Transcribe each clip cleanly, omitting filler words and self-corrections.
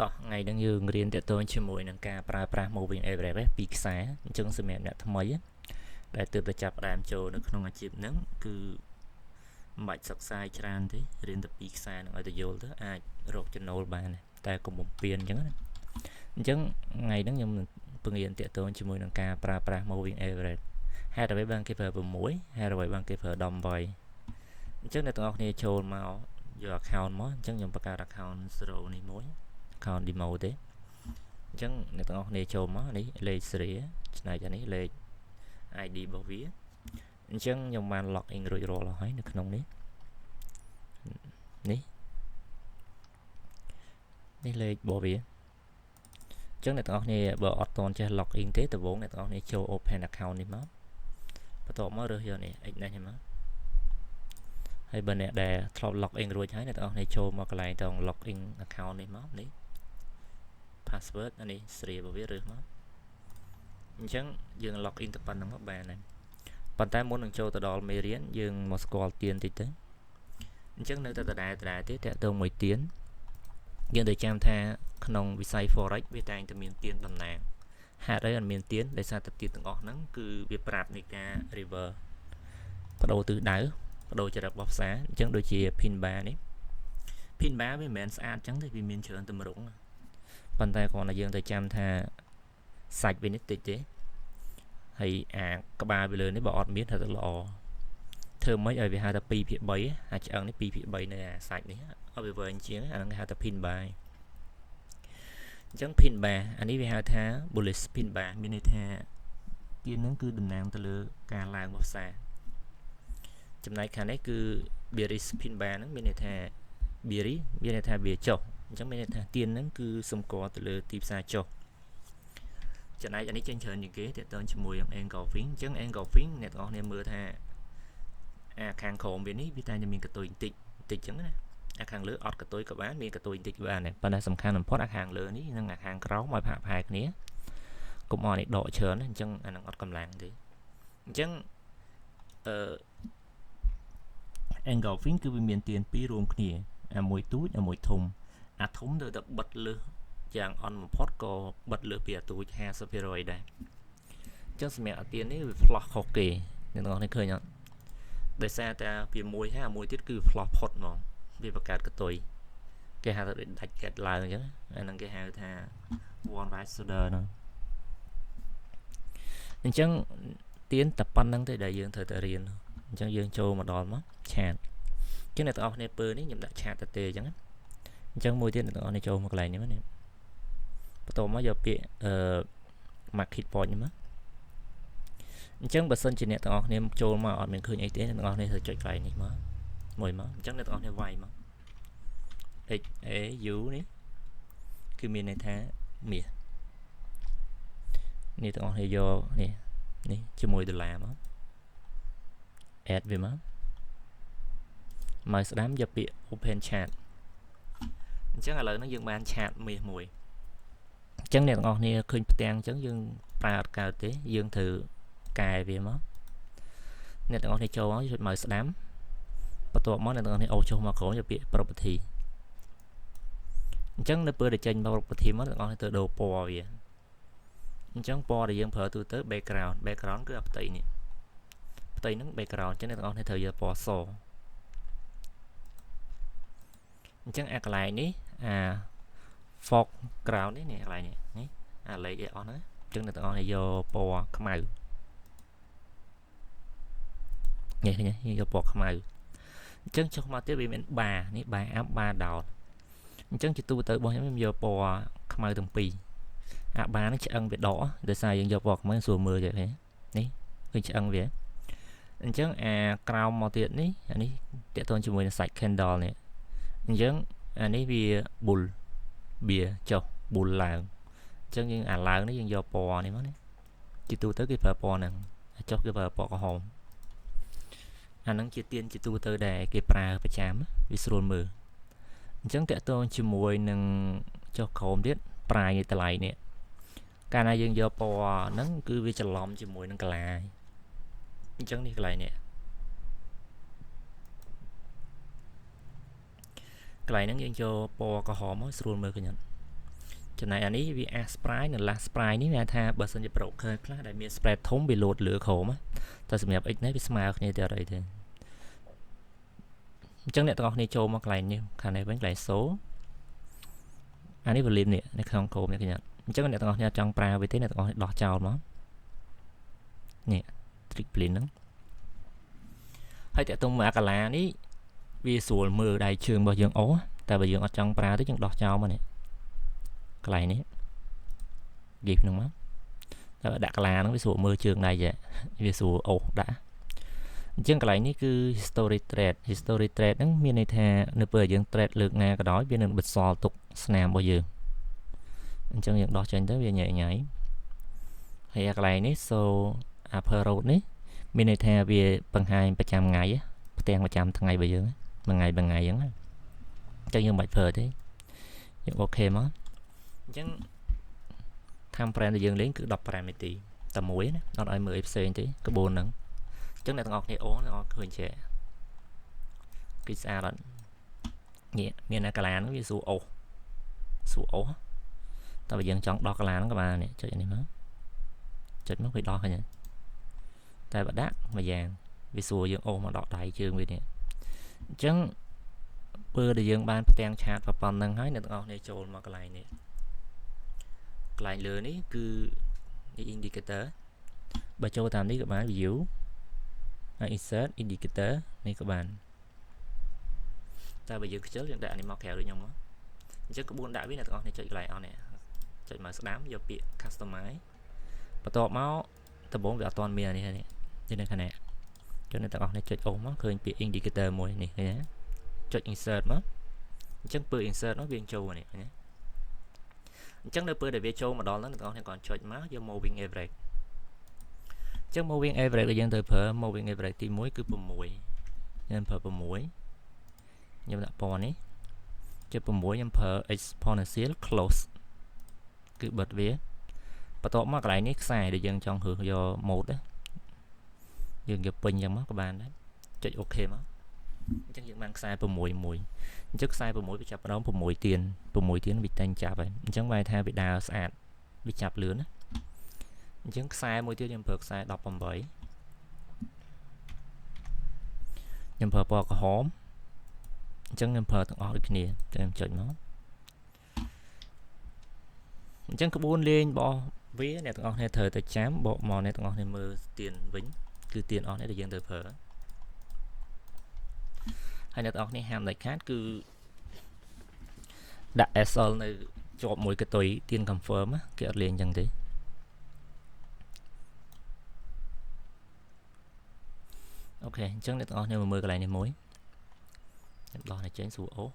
តោះថ្ងៃហ្នឹងយើងរៀនទាក់ទងជាមួយនឹងការប្រើប្រាស់ Moving Average ពីរខ្សែអញ្ចឹងសម្រាប់អ្នកថ្មីដែលទើបតែចាប់ផ្ដើមចូលនៅក្នុងអាជីពហ្នឹងគឺមិនបាច់សិក្សាច្រើនទេរៀនតែពីរខ្សែហ្នឹងឲ្យទៅយល់ទៅអាចរកចំណូលបានតែកុំបំពេញអញ្ចឹងណាអញ្ចឹងថ្ងៃហ្នឹងខ្ញុំនឹងពង្រៀនទាក់ទងជាមួយនឹងការប្រើប្រាស់ Moving Average ហេតុអ្វីបានគេប្រើ6ហេតុអ្វីបានគេប្រើ18អញ្ចឹងអ្នកទាំងអស់គ្នាចូលមកយក account មកអញ្ចឹងខ្ញុំបង្កើត account 0នេះមួយ account demo ទេអញ្ចឹងអ្នកទាំងអស់គ្នាចូលមកនេះលេខ series ឆ្នៃអានេះលេខ ID របស់វាអញ្ចឹងខ្ញុំបាន log in រួចរាល់ហើយនៅក្នុងនេះនេះនេះលេខរបស់វាអញ្ចឹងអ្នកទាំងអស់គ្នាបើអត់ទាន់ចេះ log in ទេដំបូងអ្នកទាំងអស់គ្នាចូល open account នេះមកបន្ទាប់មករើសយកនេះ X នេះមកហើយបើអ្នកដែលធ្លាប់ log in រួចហើយអ្នកទាំងអស់គ្នាចូលមកកន្លែងតង log in account នេះមកនេះ password អានេះ series របស់វារើសមកអញ្ចឹងយើង log in ទៅប៉ុណ្្នឹងមកបានហើយប៉ុន្តែមុននឹងចូលទៅដល់មេរៀនយើងមកស្គាល់ទៀនតិចទៅអញ្ចឹងនៅតែដដែលដដែលទេតើតើមួយទៀនយើងត្រូវចាំថាក្នុងវិស័យ forex វាតែងតែមានទៀនតំណាងហេតុអីអត់មានទៀនដោយសារតែទៀនទាំងអស់ហ្នឹងគឺវាប្រាប់នៃការ reverse បដូរទិសដៅបដូរចរិតរបស់ផ្សារអញ្ចឹងដូចជា pin bar នេះ pin bar វាមិនមែនស្អាតអញ្ចឹងទេវាមានច្រើនទម្រង់ប៉ុន្តែគ្រាន់តែយើងទៅចាំថាសាច់វានេះតិចទេហើយអាក្បាលវាលើនេះបើអត់មានថាទៅល្អធ្វើម៉េចឲ្យវាហៅថា2ភាគ3អាឆ្អឹងនេះ2ភាគ3នៅអាសាច់នេះឲ្យវាវែងជាងអាហ្នឹងគេហៅថា pin bar អញ្ចឹង pin bar អានេះវាហៅថា bullish pin bar មានន័យថាទៀនហ្នឹងគឺតំណាងទៅលើការឡើងរបស់ផ្សារចំណែកខាងនេះគឺ bearish pin bar ហ្នឹងមានន័យថា bearish មានន័យថាវាចុះអញ្ចឹងមានន័យថាទៀនហ្នឹងគឺសម្គាល់ទៅលើទីផ្សារចុះចំណែកអានេះចេញច្រើនជាងគេទាក់ទងជាមួយនឹង engulfing អញ្ចឹង engulfing អ្នកទាំងអស់គ្នាមើលថាអាខាងក្រោមវានេះវាតែមានកតុយបន្តិចបន្តិចអញ្ចឹងណាអាខាងលើអត់កតុយក៏បានមានកតុយបន្តិចក៏បានដែរប៉ុន្តែសំខាន់បំផុតអាខាងលើនេះនិងអាខាងក្រោមឲ្យផាកផែគ្នាកុំអោយនេះដកច្រើនអញ្ចឹងអានឹងអត់កម្លាំងទេអញ្ចឹងអឺ engulfing គឺវាមានទៀនពីររួមគ្នាអាមួយទូចអាមួយធំអាធំទៅតែបិទលើសយ៉ាងអន់បំផុតក៏បិទលើសពីអាទូច50%ដែរអញ្ចឹងសម្រាប់អាទៀននេះវាផ្លោះខុសគេអ្នកទាំងអស់គ្នាឃើញអត់ដោយសារតែវាមួយហើយអាមួយទៀតគឺផ្លោះផុតហ្មងវាបង្កើតកតុយគេហៅថាដូចដាច់កែតឡើងអញ្ចឹងអាហ្នឹងគេហៅថា one right shoulder ហ្នឹងអញ្ចឹងទៀនតែប៉ុណ្្នឹងទេដែលយើងត្រូវតែរៀនអញ្ចឹងយើងចូលមកដល់មក chart អញ្ចឹងអ្នកទាំងអស់គ្នាពើនេះខ្ញុំដាក់ chart ទៅទេអញ្ចឹងអញ្ចឹងមួយទៀតអ្នកទាំងអស់គ្នាចូលមកកន្លែងនេះមកនេះបន្ទាប់មកយកពាក្យអឺ market point នេះមកអញ្ចឹងបើសិនជាអ្នកទាំងអស់គ្នាចូលមកអត់មានឃើញអីទេអ្នកទាំងអស់គ្នាត្រូវចុចកន្លែងនេះមកមួយមកអញ្ចឹងអ្នកទាំងអស់គ្នាវាយមក X A U នេះគឺមានន័យថាមាសនេះទាំងអស់គ្នាយកនេះនេះជាមួយដុល្លារមក add វាមកមកស្ដាំយកពាក្យ open chart អញ្ចឹងឥឡូវហ្នឹងយើងបាន chart មាសមួយអញ្ចឹងអ្នកទាំងអស់គ្នាឃើញផ្ទាំងអញ្ចឹងយើងប្រើអត់កើតទេយើងត្រូវកែវាមកអ្នកទាំងអស់គ្នាចូលមកចុចមកស្ដាំបន្ទាប់មកអ្នកទាំងអស់គ្នាអូសចុះមកក្រោមយកពាក្យ property អញ្ចឹងនៅពេលដែលចេញមក property មកអ្នកទាំងអស់គ្នាទៅដូរពណ៌វាអញ្ចឹងពណ៌ដែលយើងប្រើទូទៅ background background គឺអាផ្ទៃនេះផ្ទៃហ្នឹង background អញ្ចឹងអ្នកទាំងអស់គ្នាត្រូវយកពណ៌សអញ្ចឹងអាកន្លែងនេះអា foreground នេះនេះកន្លែងនេះនេះអាលេខអីអស់ហ្នឹងអញ្ចឹងអ្នកទាំងអស់គ្នាយកពណ៌ខ្មៅនេះឃើញយកពណ៌ខ្មៅអញ្ចឹងចុះមកទៀតវាមានបានេះបា up បា down អញ្ចឹងជាទូទៅរបស់ខ្ញុំខ្ញុំយកពណ៌ខ្មៅទាំងពីរអាបានឹងឆ្អឹងវាដកដោយសារយើងយកពណ៌ខ្មៅស្រួលមើលទេនេះឃើញឆ្អឹងវាអញ្ចឹងអាក្រោមមកទៀតនេះអានេះតកតងជាមួយនឹងសាច់ candle នេះអញ្ចឹងអានេះវា bull បៀចុះ bull ឡើងអញ្ចឹងយើងអាឡើងនេះយើងយកពណ៌នេះមកនេះជាទូទៅគេប្រើពណ៌ហ្នឹងចុះគេប្រើពណ៌ក្រហមអាហ្នឹងជាទៀនជាទូទៅដែលគេប្រើប្រចាំវាស្រួលមើលអញ្ចឹងតកតងជាមួយនឹងចុះក្រោមទៀតប្រាយនៃតម្លៃនេះកាលណាយើងយកពណ៌ហ្នឹងគឺវាច្រឡំជាមួយនឹងកាឡាអញ្ចឹងនេះកន្លែងនេះកន្លែងហ្នឹងយើងយកពណ៌ក្រហមមកស្រួលមើលឃើញអត់ ចំណែកអានេះវា ask price និង last price នេះមានថាបើសិនជា broker ខ្លះដែលមាន spread ធំវាលោតលើក្រោមតែសម្រាប់ Exness វាស្មើគ្នាទេអត់អីទេអញ្ចឹងអ្នកទាំងអស់គ្នាចូលមកកន្លែងនេះខាងនេះវិញកន្លែង show អានេះ volume នេះនៅក្នុងក្រោមនេះឃើញអត់អញ្ចឹងអ្នកទាំងអស់គ្នាចង់ប្រើវាទេអ្នកទាំងអស់គ្នាដោះចោលមកនេះ trick plane ហ្នឹងហើយតើតុងមកអាកាឡានេះវាស្រួលមើលដៃជើងរបស់យើងអូតែបើយើងអត់ចង់ប្រើទេយើងដោះចោលមកនេះកន្លែងនេះ give ហ្នឹងមកតែដាក់កាឡាហ្នឹងវាស្រួលមើលជើងដៃវាស្រួលអូសដាក់អញ្ចឹងកន្លែងនេះគឺ history trade history trade ហ្នឹងមានន័យថានៅពេលយើង trade លើកណាក៏ដោយវានឹងបន្សល់ទុកស្នាមរបស់យើងអញ្ចឹងយើងដោះចេញទៅវាញ៉ៃញ៉ៃហើយកន្លែងនេះ so upper road នេះមានន័យថាវាបង្ហាញប្រចាំថ្ងៃផ្ទាំងប្រចាំថ្ងៃរបស់យើងមួយថ្ងៃមួយថ្ងៃអញ្ចឹងអញ្ចឹងយើងមិនបាច់ប្រើទេយើង OK មកអញ្ចឹង time frame ដែលយើងលេងគឺ15នាទីតែមួយណាអត់ឲ្យមើលអីផ្សេងទេក្បួនហ្នឹងអញ្ចឹងអ្នកទាំងអស់គ្នាអូអ្នកឃើញចេះគឺស្អាតអត់នេះមានអាកាឡាហ្នឹងវាស្រួលអូសស្រួលអូសតែបើយើងចង់ដោះកាឡាហ្នឹងក៏បាននេះចុចនេះមកចុចមកវាដោះឃើញតែបើដាក់មួយយ៉ាងវាស្រួលយើងអូសមកដកដៃជើងវានេះអញ្ចឹងពេលដែលយើងបានផ្ទាំង chart ប៉ុណ្្នឹងហើយអ្នកទាំងអស់គ្នាចូលមកកន្លែងនេះកន្លែងលើនេះគឺនេះ indicator បើចូលតាមនេះក៏បាន view ហើយ insert indicator នេះក៏បានតែបើយើងខ្ជិលយើងដាក់នេះមកក្រៅដូចខ្ញុំមកអញ្ចឹងក្បួនដាក់វាអ្នកទាំងអស់គ្នាចុចកន្លែងអស់នេះចុចមកស្ដាំយកពាក្យ customize បន្ទាប់មកដំបូងវាអត់ទាន់មានអានេះនេះនៅខាងនេះចុចអ្នកទាំងអស់គ្នាចុចអូសមកឃើញពាក្យ indicator មួយនេះឃើញទេចុច insert មកអញ្ចឹងពេល insert មកវាចូលនេះឃើញទេអញ្ចឹងនៅពេលដែលវាចូលមកដល់ហ្នឹងអ្នកទាំងអស់គ្នាគ្រាន់ចុចមកយក moving average អញ្ចឹង moving average ដែលយើងត្រូវប្រើ moving average ទី1គឺ6ខ្ញុំប្រើ6ខ្ញុំដាក់ពណ៌នេះចុច6ខ្ញុំប្រើ exponential close គឺបិទវាបន្ទាប់មកកន្លែងនេះខ្សែដែលយើងចង់រើសយក mode យើងយកពេញអញ្ចឹងមកក៏បានដែរចុច OK មកអញ្ចឹងយើងបានខ្សែ6មួយអញ្ចឹងខ្សែ6វាចាប់ផ្ដើម6ទៀន6ទៀនវាតែងចាប់ហើយអញ្ចឹងបែរថាវាដើរស្អាតវាចាប់លឿនណាអញ្ចឹងខ្សែមួយទៀតខ្ញុំប្រើខ្សែ18ខ្ញុំប្រើពណ៌ក្រហមអញ្ចឹងខ្ញុំប្រើទាំងអស់ដូចគ្នាតែខ្ញុំចុចមកអញ្ចឹងក្បួនលេងរបស់វាអ្នកទាំងអស់គ្នាត្រូវតែចាំបកមកអ្នកទាំងអស់គ្នាមើលទៀនវិញគឺទៀនអស់នេះដែលយើងត្រូវប្រើហើយអ្នកទាំងអស់គ្នាហាមដាច់ខាតគឺដាក់ SL នៅជាប់មួយកតុយទៀន confirm គេអត់លេងអញ្ចឹងទេOK អញ្ចឹងអ្នកទាំងអស់គ្នាមកមើលកន្លែងនេះមួយខ្ញុំដោះនេះចេញស្រួលអូ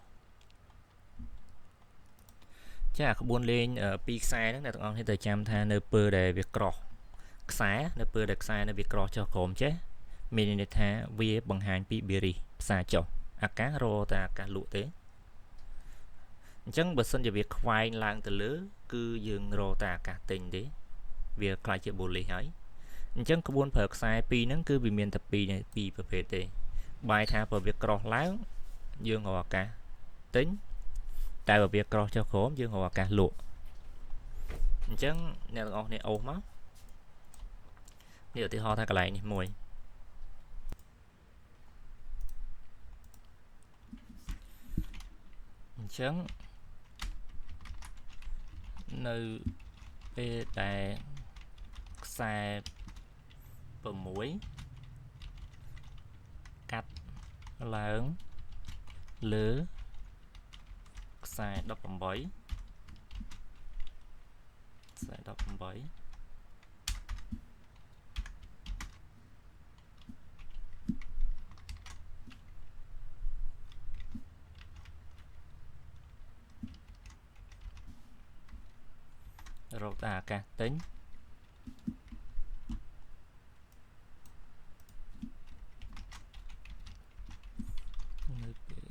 ចាអាក្បួនលេងពីរខ្សែហ្នឹងអ្នកទាំងអស់គ្នាត្រូវចាំថានៅពេលដែលវាក្រោះខ្សែនៅពេលដែលខ្សែនៅវាក្រោះចុះក្រោមចេះមានន័យថាវាបង្ហាញពី bearish ផ្សារចុះអាកាសរតែអាកាសលក់ទេអញ្ចឹងបើសិនជាវាខ្វែងឡើងទៅលើគឺយើងរតែអាកាសទិញទេវាខ្លាចជា bullish ហើយអញ្ចឹងក្បួនប្រើខ្សែពីរហ្នឹងគឺវាមានតែពីរពីរប្រភេទទេបាយថាបើវាក្រោះឡើងយើងរកឱកាសទិញតែបើវាក្រោះចុះក្រោមយើងរកឱកាសលក់អញ្ចឹងអ្នកទាំងអស់គ្នាអូសមកនេះឧទាហរណ៍ថាកន្លែងនេះមួយអញ្ចឹងនៅពេលដែលខ្សែ6កាត់ឡើងលើខ្សែ18ខ្សែ18រកតែឱកាសទិញនៅពេល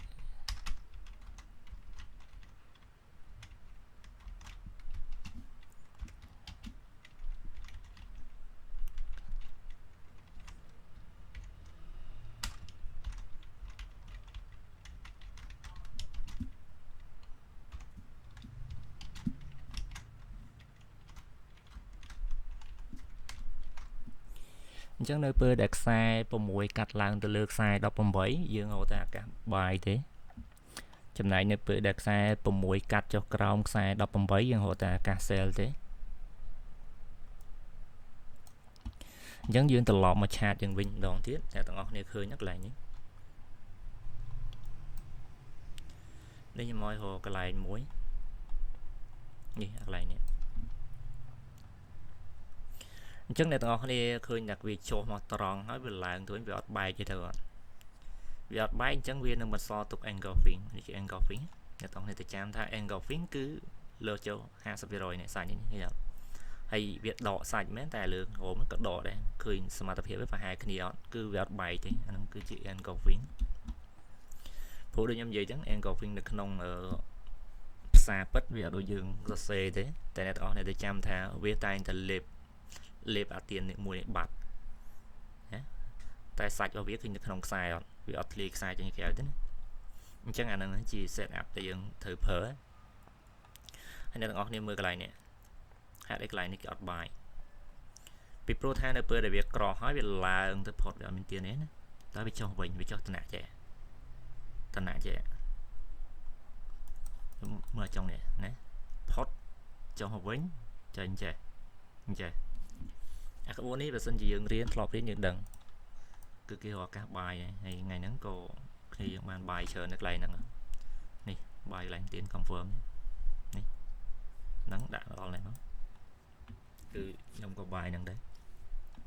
អញ្ចឹងនៅពេលដែលខ្សែ6កាត់ឡើងទៅលើខ្សែ18យើងរកតែឱកាស buy ទេចំណែកនៅពេលដែលខ្សែ6កាត់ចុះក្រោមខ្សែ18យើងរកតែឱកាស sell ទេអញ្ចឹងយើងត្រឡប់មក chart យើងវិញម្ដងទៀតតែទាំងអស់គ្នាឃើញណាកន្លែងនេះនេះខ្ញុំឲ្យរកកន្លែងមួយនេះកន្លែងនេះអញ្ចឹងអ្នកទាំងអស់គ្នាឃើញថាវាចុះមកត្រង់ហើយវាឡើងទៅវិញវាអត់បែកទេទៅអត់វាអត់បែកអញ្ចឹងវានឹងបន្សល់ទុក engulfing នេះជា engulfing អ្នកទាំងអស់គ្នាទៅចាំថា engulfing គឺលើចូល50%នេះសាច់នេះឃើញអត់ហើយវាដកសាច់មែនតែលើក្រោមក៏ដកដែរឃើញសមត្ថភាពវាប្រហែលគ្នាអត់គឺវាអត់បែកទេអាហ្នឹងគឺជា engulfing ព្រោះដូចខ្ញុំនិយាយចឹង engulfing នៅក្នុងផ្សារពិតវាអត់ដូចយើងសរសេរទេតែអ្នកទាំងអស់គ្នាទៅចាំថាវាតែងតែលេបលេបអាទៀននេះមួយនេះបាត់ណាតែសាច់របស់វាឃើញនៅក្នុងខ្សែអត់វាអត់ធ្លាយខ្សែចេញក្រៅទេណាអញ្ចឹងអាហ្នឹងជា set up ដែលយើងត្រូវប្រើហើយអ្នកទាំងអស់គ្នាមើលកន្លែងនេះហេតុអីកន្លែងនេះគេអត់ buy ពីព្រោះថានៅពេលដែលវាក្រហើយវាឡើងទៅផុតវាអត់មានទៀនទេណាតែវាចុះវិញវាចុះតំណាក់ចេះតំណាក់ចេះមើលចុងនេះណាផុតចុះមកវិញចេញចេះអញ្ចេះអាក្បួននេះបើសិនជាយើងរៀនធ្លាប់រៀនយើងដឹងគឺគេរកឱកាស buy ហើយថ្ងៃហ្នឹងក៏គ្នាយើងបាន buy ច្រើននៅកន្លែងហ្នឹងនេះ buy កន្លែងទៀន confirm នេះហ្នឹងដាក់ដល់នេះមកគឺខ្ញុំក៏ buy ហ្នឹងដែរ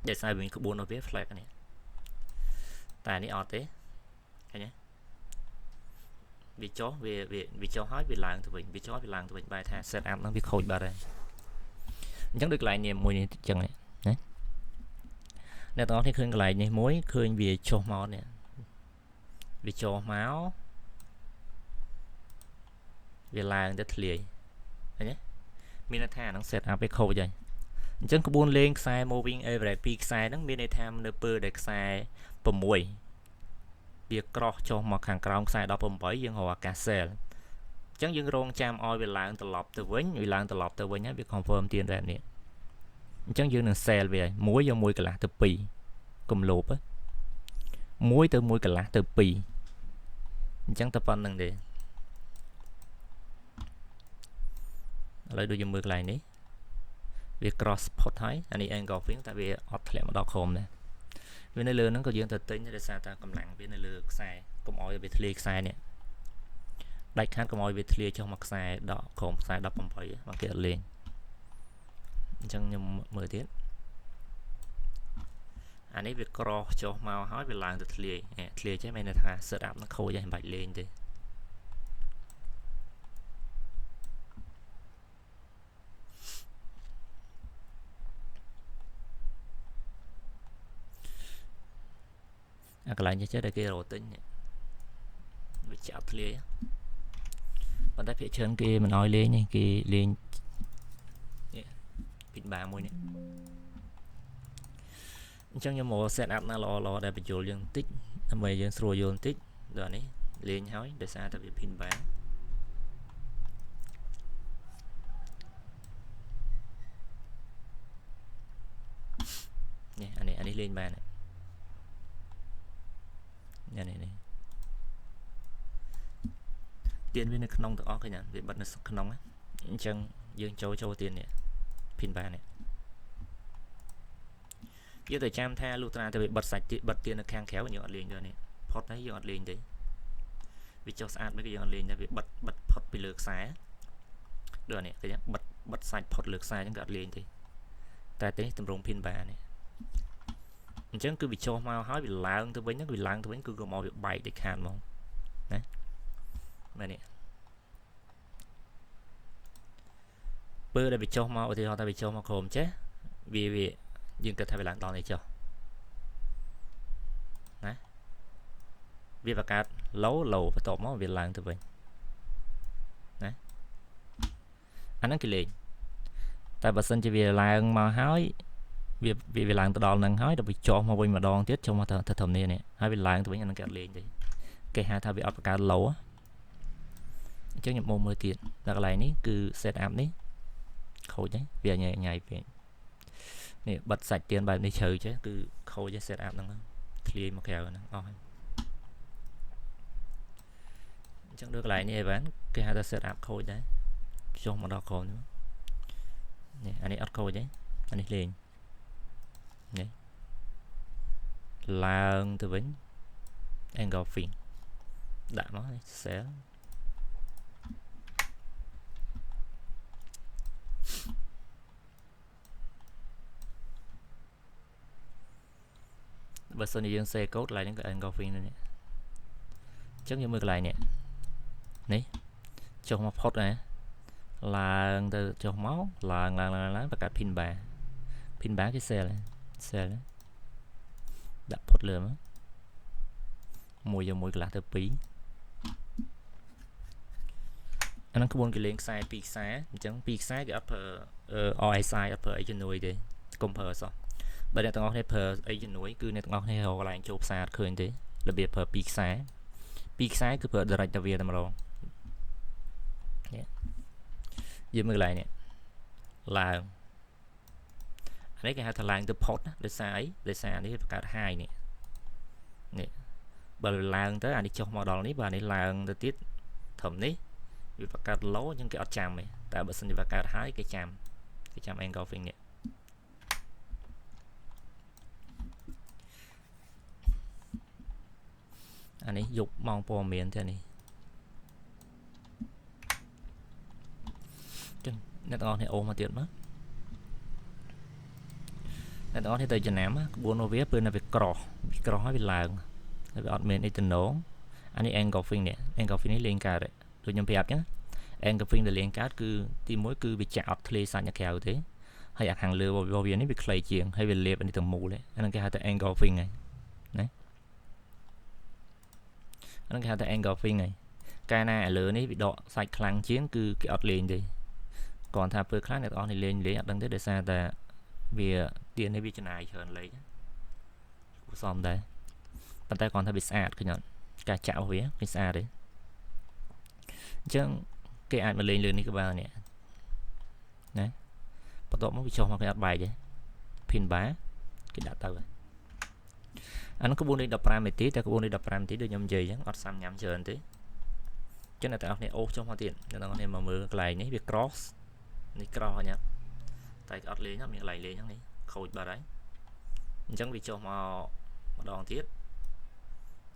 ដោយសារវាមានក្បួនរបស់វា flag នេះតែនេះអត់ទេឃើញទេវាចុះវាវាវាចុះហើយវាឡើងទៅវិញវាចុះវាឡើងទៅវិញបែរថា set up ហ្នឹងវាខូចបាត់ហើយអញ្ចឹងដូចកន្លែងនេះមួយនេះអញ្ចឹងណាអ្នកទាំងអស់គ្នាឃើញកន្លែងនេះមួយឃើញវាចុះមកនេះវាចុះមកវាឡើងទៅធ្លាយឃើញទេមានន័យថាអាហ្នឹង set up វាខូចហើយអញ្ចឹងក្បួនលេងខ្សែ moving average 2ខ្សែហ្នឹងមានន័យថានៅពេលដែលខ្សែ6វាក្រោះចុះមកខាងក្រោមខ្សែ18យើងរកឱកាស sell អញ្ចឹងយើងរងចាំឲ្យវាឡើងត្រឡប់ទៅវិញវាឡើងត្រឡប់ទៅវិញហើយវា confirm ទៀនបែបនេះអញ្ចឹងយើងនឹង sell វាហើយ1យក1កន្លះទៅ2កុំលោភ1ទៅ1កន្លះទៅ2អញ្ចឹងតែប៉ុណ្្នឹងទេឥឡូវដូចយើងមើលកន្លែងនេះវា cross ផុតហើយអានេះ engulfing តែវាអត់ធ្លាក់មកដល់ក្រោមដែរវានៅលើហ្នឹងក៏យើងទៅទិញដោយសារតែកម្លាំងវានៅលើខ្សែកុំឲ្យវាធ្លាយខ្សែនេះដាច់ខាតកុំឲ្យវាធ្លាយចុះមកខ្សែដកក្រោមខ្សែ18បើគេអត់លេងអញ្ចឹងខ្ញុំមើលទៀតអានេះវាក្រោះចុះមកហើយវាឡើងទៅធ្លាយធ្លាយចេះមានន័យថា set up នឹងខូចហើយមិនបាច់លេងទេអាកន្លែងចេះដែលគេរកទិញវាចាប់ធ្លាយប៉ុន្តែភាគច្រើនគេមិនអោយលេងទេគេលេងនេះពីបាមួយនេះអញ្ចឹងខ្ញុំមក set up ណាល្អល្អដែលបញ្យល់យើងបន្តិចដើម្បីយើងស្រួលយល់បន្តិចដល់នេះលេងហើយដោយសារតែវា pin បាននេះអានេះអានេះលេងបាននេះនេះនេះទៀនវានៅក្នុងទាំងអស់ឃើញទេវាបិទនៅក្នុងអញ្ចឹងយើងចូលចូលទៀននេះ pin បាននេះយើងទៅចាំថាលុះត្រាតែវាបិទសាច់ទៀតបិទទៀននៅខាងក្រៅយើងអត់លេងទេនេះផុតហើយយើងអត់លេងទេវាចុះស្អាតមិនក៏យើងអត់លេងដែរវាបិទបិទផុតពីលើខ្សែដូចនេះឃើញបិទបិទសាច់ផុតលើខ្សែអញ្ចឹងក៏អត់លេងទេតែទេតម្រង pin បាននេះអញ្ចឹងគឺវាចុះមកហើយវាឡើងទៅវិញហ្នឹងវាឡើងទៅវិញគឺកុំឲ្យវាបែកដាច់ខាតហ្មងណាមែននេះពេលដែលវាចុះមកឧទាហរណ៍ថាវាចុះមកក្រោមចេះវាវាយើងគិតថាវាឡើងដល់នេះចុះណាវាបង្កើត low low បន្ទាប់មកវាឡើងទៅវិញណាអាហ្នឹងគេលេងតែបើសិនជាវាឡើងមកហើយវាវាឡើងទៅដល់នឹងហើយដល់វាចុះមកវិញម្ដងទៀតចុះមកទៅត្រឹមនេះនេះហើយវាឡើងទៅវិញអាហ្នឹងគេអត់លេងទេគេហៅថាវាអត់បង្កើត low អញ្ចឹងខ្ញុំមកមើលទៀតដល់កន្លែងនេះគឺ set up នេះខូចហើយវាញ៉ៃញ៉ៃពេក នេះបិទសាច់ទៀនបែបនេះជ្រៅចេះគឺខូច set up ហ្នឹងធ្លាយមកក្រៅហ្នឹងអស់ហើយអញ្ចឹងដូចកន្លែងនេះឯបានគេហៅថា set up ខូចដែរចុះមកដល់ក្រោមនេះនេះអានេះអត់ខូចទេអានេះលេងនេះឡើងទៅវិញ engulfing ដាក់មកនេះ sell បើសិនជាយើងសេកូដកន្លែងហ្នឹងក៏ engulfing ដែរនេះអញ្ចឹងយើងមើលកន្លែងនេះនេះចុះមកផុតណាឡើងទៅចុះមកឡើងឡើងឡើងឡើងបង្កើត pin bar pin bar គេ sell sell ដាក់ផុតលើមកមួយយកមួយកន្លះទៅ2អាហ្នឹងក្បួនគេលេងខ្សែ2ខ្សែអញ្ចឹង2ខ្សែគេអត់ប្រើ RSI អត់ប្រើអីជំនួយទេកុំប្រើអសោះបើអ្នកទាំងអស់គ្នាប្រើអីជំនួយគឺអ្នកទាំងអស់គ្នារកកន្លែងចូលផ្សារអត់ឃើញទេរបៀបប្រើ2ខ្សែ2ខ្សែគឺប្រើ direct ទៅវាតែម្ដងនេះយើងមើលកន្លែងនេះឡើងអានេះគេហៅថាឡើងទៅផុតណាដោយសារអីដោយសារអានេះបង្កើត high នេះនេះបើឡើងទៅអានេះចុះមកដល់នេះបើអានេះឡើងទៅទៀតត្រឹមនេះវាបង្កើត low អញ្ចឹងគេអត់ចាំទេតែបើសិនជាបង្កើត high គេចាំគេចាំ engulfing នេះអានេះយប់ម៉ោងព័ត៌មានទេនេះចឹងអ្នកទាំងអស់គ្នាអូសមកទៀតមកអ្នកទាំងអស់គ្នាទៅចំណាំក្បួនរបស់វាពេលនៅវាក្រោះវាក្រោះហើយវាឡើងហើយវាអត់មានអីតំណងអានេះ engulfing នេះ engulfing នេះលេងកើតដូចខ្ញុំប្រាប់ចឹង engulfing ដែលលេងកើតគឺទី1គឺវាចាក់អត់ធ្លាយសាច់នៅក្រៅទេហើយអាខាងលើរបស់វានេះវាខ្លីជាងហើយវាលាបអានេះទាំងមូលអាហ្នឹងគេហៅថា engulfing ហើយណាអាហ្នឹងគេហៅថា engulfing ហើយកាលណាឥឡូវនេះវាដកសាច់ខ្លាំងជាងគឺគេអត់លេងទេគ្រាន់ថាពេលខ្លះអ្នកទាំងអស់នេះលេងលេងអត់ដឹងទេដោយសារតែវាទៀននេះវាចំណាយច្រើនលេខគួរសមដែរប៉ុន្តែគ្រាន់ថាវាស្អាតឃើញអត់ការចាក់របស់វាវាស្អាតទេអញ្ចឹងគេអាចមកលេងលើនេះក៏បាននេះណាបន្ទាប់មកវាចុះមកគេអត់បែកទេ pin bar គេដាក់ទៅហើយអានោះក្បួនលេខ15នាទីតែក្បួនលេខ15នាទីដូចខ្ញុំនិយាយអញ្ចឹងអត់សាំញ៉ាំច្រើនទេអញ្ចឹងអ្នកទាំងអស់គ្នាអូសចុះមកទៀតអ្នកទាំងអស់គ្នាមកមើលកន្លែងនេះវា cross នេះ cross ហ្នឹងតែអត់លេងមានកន្លែងលេងហ្នឹងនេះខូចបាត់ហើយអញ្ចឹងវាចុះមកម្ដងទៀត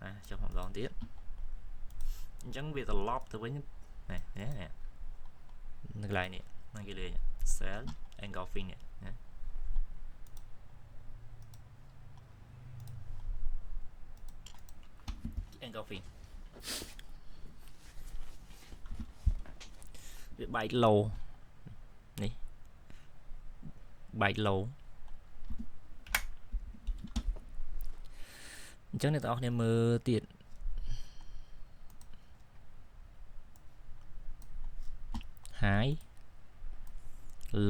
ណាចុះមកម្ដងទៀតអញ្ចឹងវាត្រឡប់ទៅវិញនេះនេះនៅកន្លែងនេះហ្នឹងគេលេង sell engulfing នេះណា engulfing វាបែក low នេះបែក low អញ្ចឹងអ្នកទាំងអស់គ្នាមើលទៀត high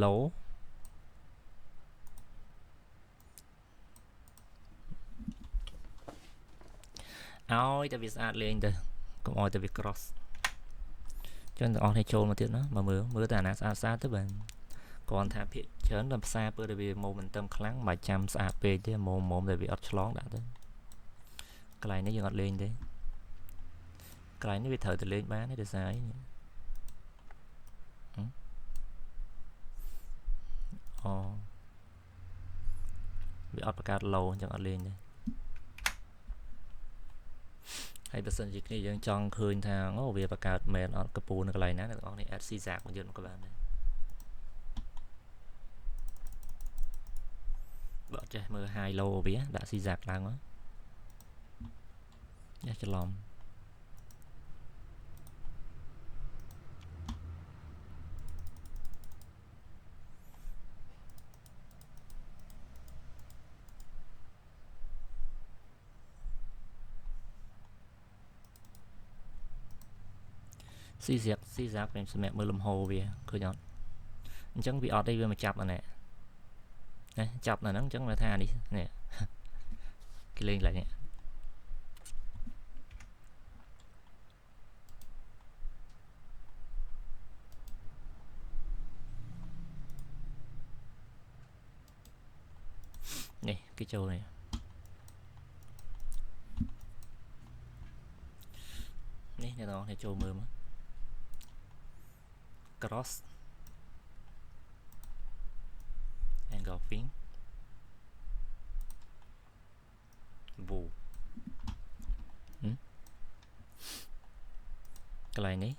low ឲ្យតែវាស្អាតលេងទៅកុំឲ្យតែវា cross ចឹងទាំងអស់គ្នាចូលមកទៀតណាមកមើលមើលតែអាណាស្អាតស្អាតទៅបាទគ្រាន់ថាភាកច្រើនដល់ផ្សារពេលដែលវា momentum ខ្លាំងមិនបាច់ចាំស្អាតពេកទេមុំមុំដែលវាអត់ឆ្លងដាក់ទៅកន្លែងនេះយើងអត់លេងទេកន្លែងនេះវាត្រូវតែលេងបានទេដោយសារអីអូវាអត់បង្កើត low អញ្ចឹងអត់លេងទេហើយបើសិនជាគ្នាយើងចង់ឃើញថាអូវាបង្កើតមែនអត់កពូនៅកន្លែងណាអ្នកទាំងអស់នេះ add zigzag មកយើងមកក៏បានដែរបើអត់ចេះមើល high low វាដាក់ zigzag ឡើងមកនេះច្រឡំស៊ីស្រាប់ស៊ីស្រាប់ខ្ញុំសម្រាប់មើលលំហវាឃើញអត់អញ្ចឹងវាអត់ទេវាមកចាប់អានេះណាចាប់នៅហ្នឹងអញ្ចឹងមកថានេះនេះគេលេងកន្លែងនេះ នេះគេចូលនេះនេះអ្នកនរគ្នាចូលមើលមក cross engulfing វូកន្លែងនេះ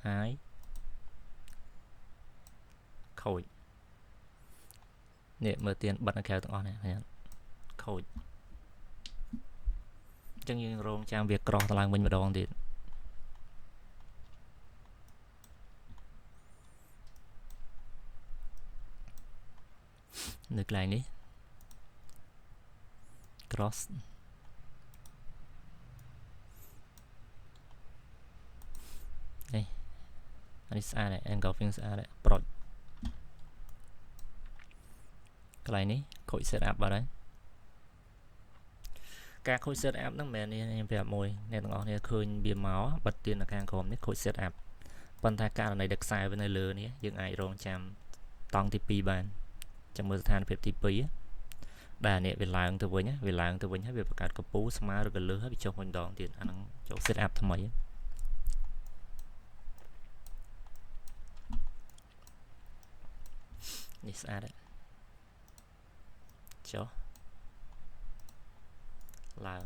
ហើយខូចនេះមើលទៀនបិទនៅក្រៅទាំងអស់នេះខូចអញ្ចឹងយើងរងចាំវាក្រោះទៅឡើងវិញម្ដងទៀតនៅកន្លែងនេះ cross នេះអានេះស្អាតហើយ engulfing ស្អាតហើយប្រុចកន្លែងនេះខូច set up បាត់ហើយការខូច set up ហ្នឹងមិនមែននេះខ្ញុំប្រាប់មួយអ្នកទាំងអស់គ្នាឃើញវាមកបិទទៀននៅខាងក្រោមនេះខូច set up ប៉ុន្តែករណីដែលខ្សែវានៅលើនេះយើងអាចរងចាំតង់ទី2បានចាំមើលស្ថានភាពទី2ដែលនេះវាឡើងទៅវិញវាឡើងទៅវិញហើយវាបង្កើតកពូស្មើឬក៏លើសហើយវាចុះវិញម្ដងទៀតអាហ្នឹងចូល set up ថ្មីនេះស្អាតចុះឡើង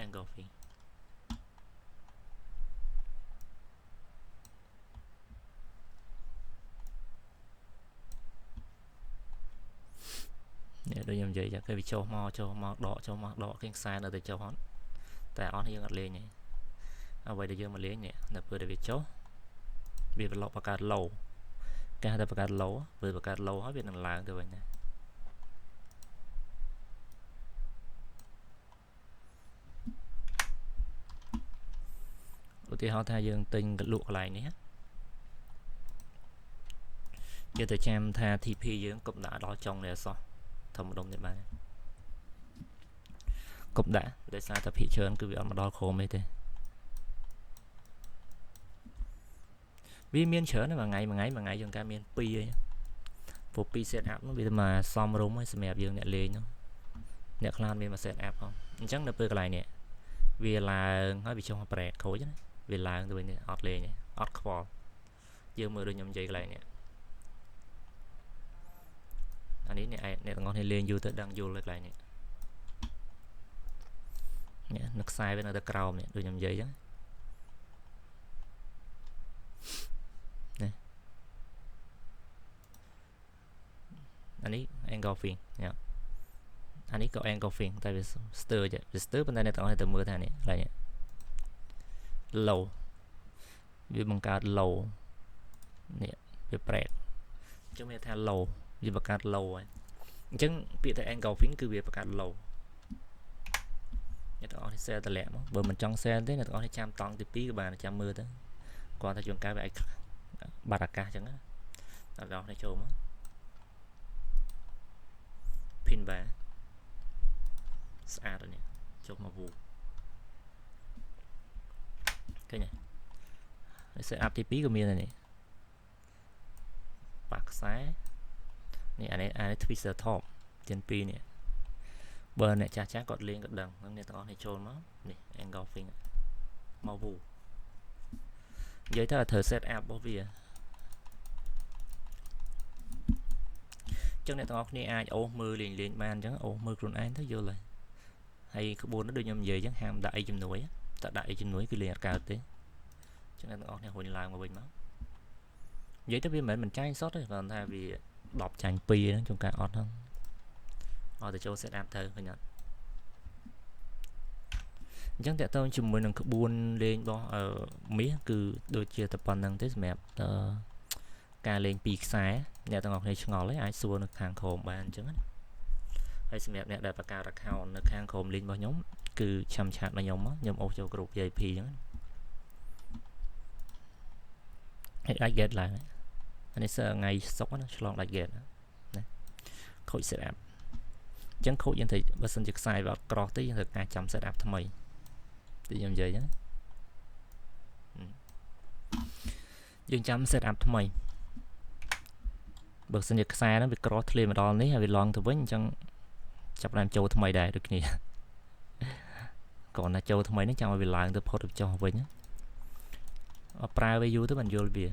engulfing នេះដូចខ្ញុំនិយាយចឹងគេវាចុះមកចុះមកដកចុះមកដកគេខ្សែនៅតែចុះអត់តែអស់នេះយើងអត់លេងទេអ្វីដែលយើងមកលេងនេះនៅពេលដែលវាចុះវាប្រឡប់បង្កើត low គេហៅថាបង្កើត low វាបង្កើត low ហើយវានឹងឡើងទៅវិញណាឧទាហរណ៍ថាយើងទិញកលក់កន្លែងនេះយើងទៅចាំថា TP យើងកុំដាក់ដល់ចុងនេះអសោះធម្មដុំនេះបានកុំដាក់ដោយសារតែភាគច្រើនគឺវាអត់មកដល់ក្រោមទេវាមានច្រើនមួយថ្ងៃមួយថ្ងៃមួយថ្ងៃយើងកាមាន2ឯងព្រោះ2 set up នោះវាមកសំរុំហើយសម្រាប់យើងអ្នកលេងនោះអ្នកខ្លះមានមួយ set up ផងអញ្ចឹងនៅពេលកន្លែងនេះវាឡើងហើយវាចុះមកប្រែកខូចណាវាឡើងទៅវិញនេះអត់លេងទេអត់ខ្វល់យើងមើលដូចខ្ញុំនិយាយកន្លែងនេះអានេះអ្នកអ្នកទាំងអស់គ្នាលេងយូរទៅដឹងយល់ហើយកន្លែងនេះនេះនៅខ្សែវានៅតែក្រោមនេះដូចខ្ញុំនិយាយអញ្ចឹងនេះអានេះ engulfing ញ៉ាអានេះក៏ engulfing តែវាស្ទើរវាស្ទើរប៉ុន្តែអ្នកទាំងអស់គ្នាទៅមើលថានេះកន្លែងនេះ low វាបង្កើត low នេះវាប្រែកអញ្ចឹងមានថា low វាបង្កើត low ហើយអញ្ចឹងពាក្យថា engulfing គឺវាបង្កើត low អ្នកទាំងអស់នេះ sell តម្លាក់មកបើមិនចង់ sell ទេអ្នកទាំងអស់នេះចាំតង់ទី2ក៏បានចាំមើលទៅគាត់ថាជួនកាលវាអាចបាត់ឱកាសអញ្ចឹងណាអ្នកទាំងអស់នេះចូលមក pin bar ស្អាតនេះចុះមកវូឃើញទេ set up ទី2ក៏មានដែរនេះបាក់ខ្សែនេះអានេះអានេះ twister top ជាង2នេះបើអ្នកចាស់ចាស់គាត់លេងក៏ដឹងហ្នឹងអ្នកទាំងអស់នេះចូលមកនេះ engulfing មកវូនិយាយថាត្រូវ set up របស់វាចឹងអ្នកទាំងអស់គ្នាអាចអូសមើលលេងលេងបានអញ្ចឹងអូសមើលខ្លួនឯងទៅយល់ហើយហើយក្បួននោះដូចខ្ញុំនិយាយអញ្ចឹងហាមដាក់អីជំនួយតែដាក់អីជំនួយគឺលេងអត់កើតទេចឹងអ្នកទាំងអស់គ្នារុញឡើងមកវិញមកនិយាយទៅវាមិនមែនមិនចាញ់សុទ្ធទេគ្រាន់ថាវា10ចាញ់2ហ្នឹងជួនកាលអត់ហ្នឹងអត់ទៅចូល set up ទៅឃើញអត់អញ្ចឹងតើតើជាមួយនឹងក្បួនលេងរបស់មាសគឺដូចជាតែប៉ុណ្្នឹងទេសម្រាប់ការលេងពីរខ្សែអ្នកទាំងអស់គ្នាឆ្ងល់ហើយអាចសួរនៅខាងក្រោមបានអញ្ចឹងណាហើយសម្រាប់អ្នកដែលបង្កើត account នៅខាងក្រោម link របស់ខ្ញុំគឺឆាំឆាតមកខ្ញុំខ្ញុំអូសចូលក្រុម VIP អញ្ចឹងហើយអាច get ឡើងអានេះសើថ្ងៃសុក្រណាឆ្លងដាច់ get ណាខូច set up អញ្ចឹងខូចយើងត្រូវបើសិនជាខ្សែវាអត់ក្រោះទេយើងត្រូវការចាំ set up ថ្មីទីខ្ញុំនិយាយអញ្ចឹងយើងចាំ set up ថ្មី បើសិនជាខ្សែហ្នឹងវាក្រោះធ្លាយមកដល់នេះហើយវាឡងទៅវិញអញ្ចឹងចាប់ផ្ដើមចូលថ្មីដែរដូចគ្នាគ្រាន់តែចូលថ្មីនេះចាំឲ្យវាឡើងទៅផុតទៅចុះវិញអត់ប្រើវាយូរទៅបានយល់វា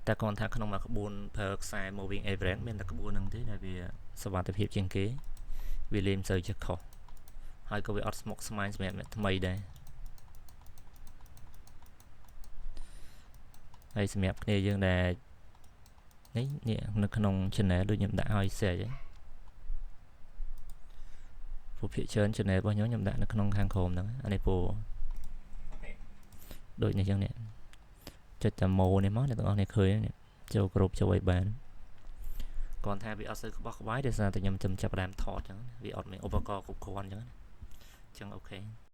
តែគ្រាន់ថាក្នុងមួយក្បួនប្រើខ្សែ moving average មានតែក្បួនហ្នឹងទេដែលវាសុវត្ថិភាពជាងគេវាលេងមិនសូវចេះខុសហើយក៏វាអត់ស្មុគស្មាញសម្រាប់អ្នកថ្មីដែរហើយសម្រាប់គ្នាយើងដែលនេះនៅក្នុង channel ដូចខ្ញុំដាក់ឲ្យ share ហ្នឹងពួកភាគច្រើន channel របស់ខ្ញុំខ្ញុំដាក់នៅក្នុងខាងក្រោមហ្នឹងអានេះពូដូចនេះចឹងនេះចុចតែម៉ូនេះមកអ្នកទាំងអស់គ្នាឃើញនេះចូលគ្រប់ចូលឲ្យបានគ្រាន់ថាវាអត់សូវក្បោះក្បាយដោយសារតែខ្ញុំចាំចាប់ផ្ដើមថតចឹងវាអត់មានឧបករណ៍គ្រប់គ្រាន់ចឹងចឹង OK។